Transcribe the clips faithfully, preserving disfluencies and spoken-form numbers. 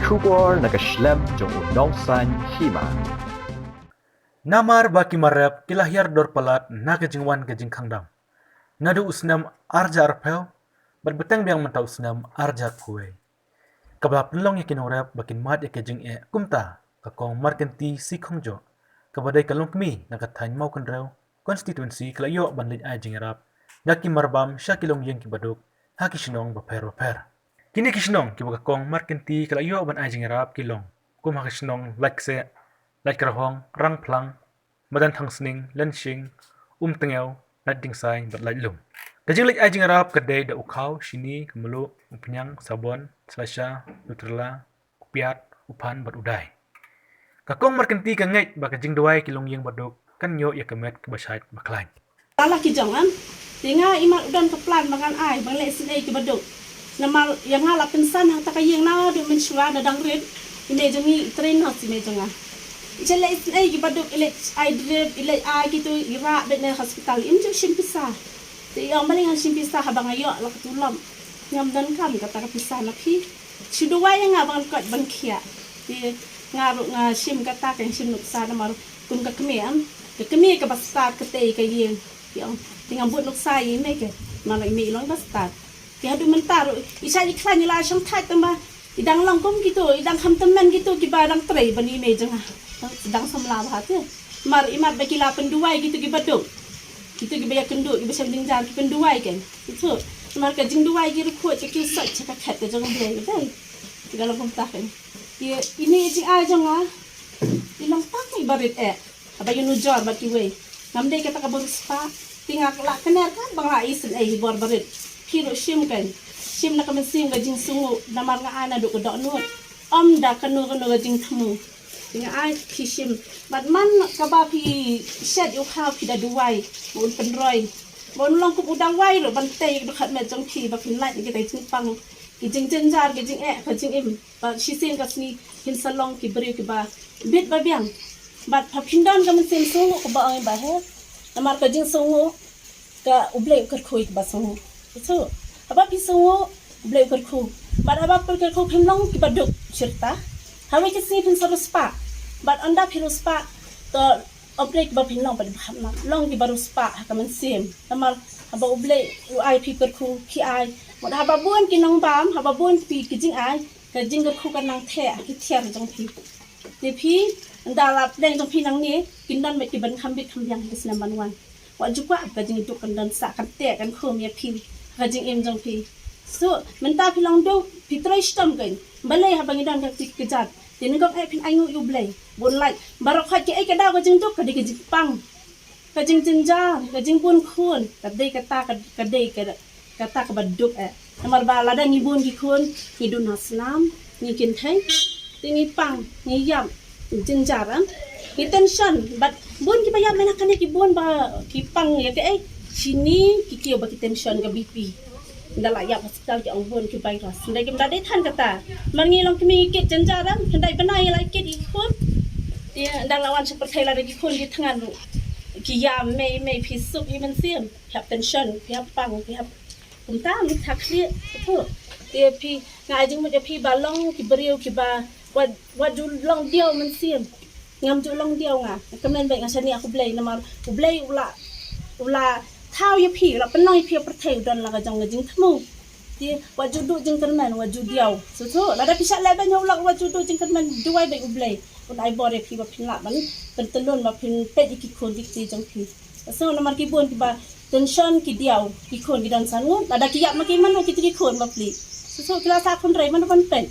Khubor na ka shlem jong u Nongsaiñ Hima. Namar ba ki mar rep ki la hiar dor palat na ka jingwan ka jingkhang dam. Naduh u snem arhajar arphew bad bteng biang mynta u snem arhajar arphew wei, kaba pynlong ïa ki nongrep ba kin mad ïa ka jingeh, kumta ka Kong Markynti C. Khongjoh, kaba dei ka longkmie na ka thaiñ Mawkynrew constituency, ka la ïoh ban leit ai jingïarap da ki marbam sha ki longïing kiba duk ha ki shnong bapher bapher. Kine ki shnong kiba ka Kong Markynti ka la ïoh ban ai jingïarap ki long kum ha ka shnong Laitkse, Laitkrahong, Rangphlang, Madan Thangsning, Lenshing, Umtngew, Laitdiengsain bad Laitlum. Ka jingleit ai jingïarap ka dei da u khaw, shini, ka mluh, u phniang, sabon, slasha, u trla, u piat, u phan bad u dai. Ka Kong Markynti ka ngeit ba ka jingduwai ki longïing baduk kan ïoh ïa ka met kaba shait ba khlaiñ. Tala ki jong am. Te nga, i mat u don ka plan ba ngan ai, ba ngan leh isynei kiba duk. Namar ïa nga la pynsan hangta ka ïing naduh mynshuwa, na dang rit. I mei jong ngi i train nurse, i mei jong nga. I leh isynei kiba duk, i leh ai drip, i leh ai kito, i rah beit na hospital. Im ju shim pisa. Te i ong, balei ngan shim pisa haba nga ïoh la ka tulop? Ngam donkam kata ka pisa na phi. Shu duwai ïa nga ba ngan koit ban khiah. Te nga ruh nga shim kata, ka shim nuksa namar kum ka kmie, am, ka kmie kaba stad katei ka ïing. Te ong, te nga bud nuksa ïa i mei, ka namar i mei i long ba stad. Te haduh mynta ruh i shait i khlaiñ, i la shongthait tang ba i dang long kum kito, i dang kham tymmen kito kiba dang trei ban i mei jong nga. Dang samla bha te. Namar i mat ba ki la pynduwai kito kiba duk. Kito kiba ïakynduh, kiba shem jynjar, ki pynduwai kein. Kito. Namar ka jingduwai ki ruh khuid ka kiew sait sha ka khet ka jong U Blei, ka dei. Te ka long kumta kein. Te ine i jingai jong nga i long tang iba rit eh. Haba ïanujor bad kiwei. Ngam dei kata kaba riewspah. Te nga la kner katba nga la isynei hi bor barit. Phi ruh shim kein. Shim na ka mynsiem ka jingsngewnguh, namar nga ai naduh ka dohnud. Ym da kano kano ka jingthmu. Te nga ai phi shim. Bad man kaba phi shet ïa u khaw phi da duwai ba un pynroi, ba un long kum u dawai ruh ban tei ïa ka dohkha met jong phi ba phin lait na kita ki jingpang, ki jingjynjar, ki jingeh, ka jingim. Bad shisien ka sngi phin sa long ki briew kiba bit ba biang. Bad pha phin don ka mynsiem sngewnguh kaba ong ba he. Namar ka jingsngewnguh, ka U Blei u kyrkhu ïa kiba sngewnguh. Kito. Haba phi sngewnguh, U Blei u kyrkhu. Bad haba phi kyrkhu phim long kiba duk shirta. Hawei ka sngi phin sa riewspah. Bad ynda phi riewspah, to ym dei kiba phin long bad ba hap, long kiba riewspah ha ka mynsiem. Namar haba U Blei u ai phi kyrkhu, phi ai. Bad haba bun ki nongbam, haba bun phi ki jingai, ka jingkyrkhu kan nang theh ha ki thiar jong phi. Te phi, ynda la pdeng jong phi nangne, kin don beit kiban kham bit kham biang ha ki snem ban wan. Wat ju kwah ba ka jingduk kan don sah, kan teh kan khum ïa phi ha ka jingim jong phi. So mynta phi long duk, phi trei shitom kein. Balei haba ngi don ka kti kjat? Te nyngkong eh phin ainguh ïa U Blei ba un lait. Baroh khoit kaei ka daw ka jingduk? Ka dei ka jingpang, ka jingjynjar, ka jingbun khun. Ka dei kata, ka, ka dei ka, kata kaba duk eh. Namar ba lada ngi bun ki khun, ngi duna snam, ngi kynthei, te ngi pang, ngi ïap, ngi jynjar, eh, ngi tension. Bad bun kiba ïap mynta kane ki bun ba ki pang ïa kaei? Shini, ki kiew ba ki tension, ka B P. Ynda la ïap hospital ki ong bun ki virus. Ynda kim da dei than kata. Namar ngi long kmie ngi kit jynjar, eh, khyndai bnai la kit ïa ki khun. Te ynda la wan sha pyrthei lada ki khun ki thngan ruh, ki ïam, mei mei, phi suk ïa i mynsiem, phi hap tension, phi hap pang, phi hap kumta, mi tha khlieh. Te phi, nga ai jingmut ïa phi ba long ki briew kiba wat, wat ju long diaw mynsiem. Ngam ju long diaw nga. Kmen beit, nga shaniah ha U Blei namar U Blei u la, u la thaw ïa phi, u la pynlong ïa phi ha pyrthei, u don la ka jong ka jingthmu. Te wat ju duh jingkyrmen, wat ju diaw. Sngewthuh, lada phi shah leh beiñ ha u lok, wat ju duh jingkyrmen, duwai beit U Blei un ai bor ïa phi ba phin lah ban pyntyllun, ba phin peit ïa ki khun ki kti jong phi. Sngewthuh, namar ki bun kiba tension, ki diaw, ki khun ki don san ngut, lada ki ïap ma ki, mano kito ki khun ba plie? Sngewthuh, ki la sah khun rei, mano ban peit?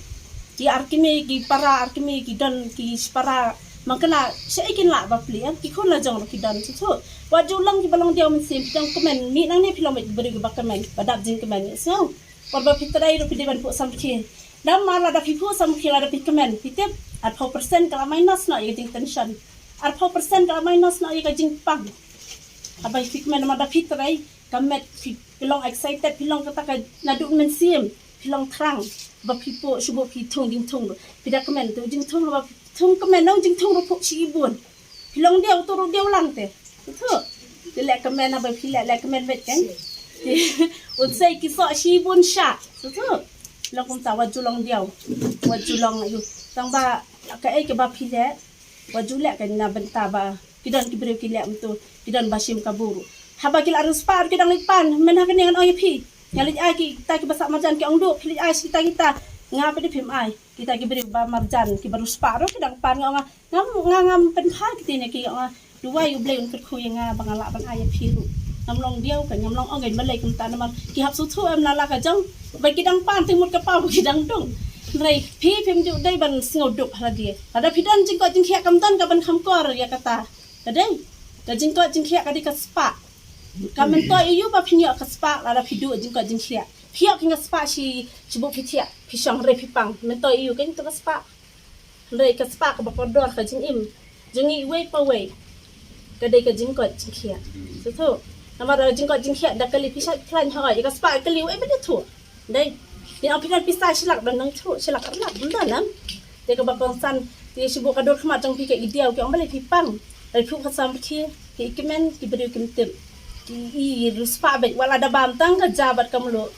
Ki ar kmie, ki para ar kmie, ki don ki shipara, man kane shaei kin lah ba plie, eh? Ki khun la jong ruh ki don. Sngewthuh, wat ju long kiba long diaw mynsiem, phi dang kmen, mih nangne phi long beit ki briew kiba kmen, ba dap jingkmen, sngewthuh. Por ba phi trei ruh phi dei ban phuh samrkhie. Namar lada phi phuh samrkhie, lada phi kmen, phi tip, arphew percent ka la minus noh ïa ka jingtension. Arphew percent ka la minus noh ïa ka jingpang. Haba phi kmen, namar da phi trei, ka met phi, phi long excited, phi long kata ka naduh mynsiem, phi long thrang. Ba phi phuh, shu buh phi thung jingthung ruh. Phi da kmen, to jingthung ruh, ba phi thung kmen, nang jingthung ruh phuh shibun. Phi long diaw, to ruh diaw lang te. Sngewthuh. Te leh kmen, haba phi leh, leh kmen beit kan. Te un sei ki soh shibun shah. Sngewthuh. Long kumta, wat ju long diaw. wat ju long ïa u. Tang ba kaei kaba phi leh, wat ju leh ka na bynta ba ki don ki briew ki leh mynta, ki don ba shim kabu ruh. Haba ki la riewspah ruh ki dang leit pan, mynta kane ngan ong ïa phi. Nga leit ai kita kiba sah marjan ki ong duh, phi leit ai kita kita. Nga pat de phim ai. Kita ki briew ba marjan kiba riewspah ruh ki dang pan, nga ong nga, nga ngam pynphai kiti ne ki, nga ong nga, duwai U Blei un kyrkhu ïa nga ba nga lah ban ai ïa phi ruh. Ngam long diaw ka, ngam long ong ïa balei kumta namar ki hap sngewthuh em la la ka jong. Ba ki dang pan te mut ka paw ki dang dung. Hynrei phi phim ju dei ban sngewduk ha lade. Lada phi don jingkoit jingkhiah kam don ka ban kham kor ïa kata. Ka dei ka jingkoit jingkhiah ka dei ka spah. Ka myntoi ïa u ba phin ïoh ka spah lada phi duh jingkoit jingkhiah. Phi ïoh ka spah shi, shi buh phi thiah, phi shong hynrei phi pang. Myntoi ïa u ka jingto ka spah. Hynrei ka spah kaba kordor ka jingim jong ngi iwei pa wei. Ka dei ka jingkoit jingkhiah. Sngewthuh. Namar da jingkoit jingkhiah da kali pisa khlaiñ hoi, ka spah kali wei ba dei thuh. Dei. Ni ong phi don pisa shi lak, don nang thuh shi lak ar lak, don nang. Te kaba kongsan te shi buh ka dur khmat jong phi ka i diaw ki ong balei phi pang. Dei phi ka sam ki, ki i kmen ki briew kim tip. Ki i riewspah bad wat la da bam tang ka ja bad ka mluh.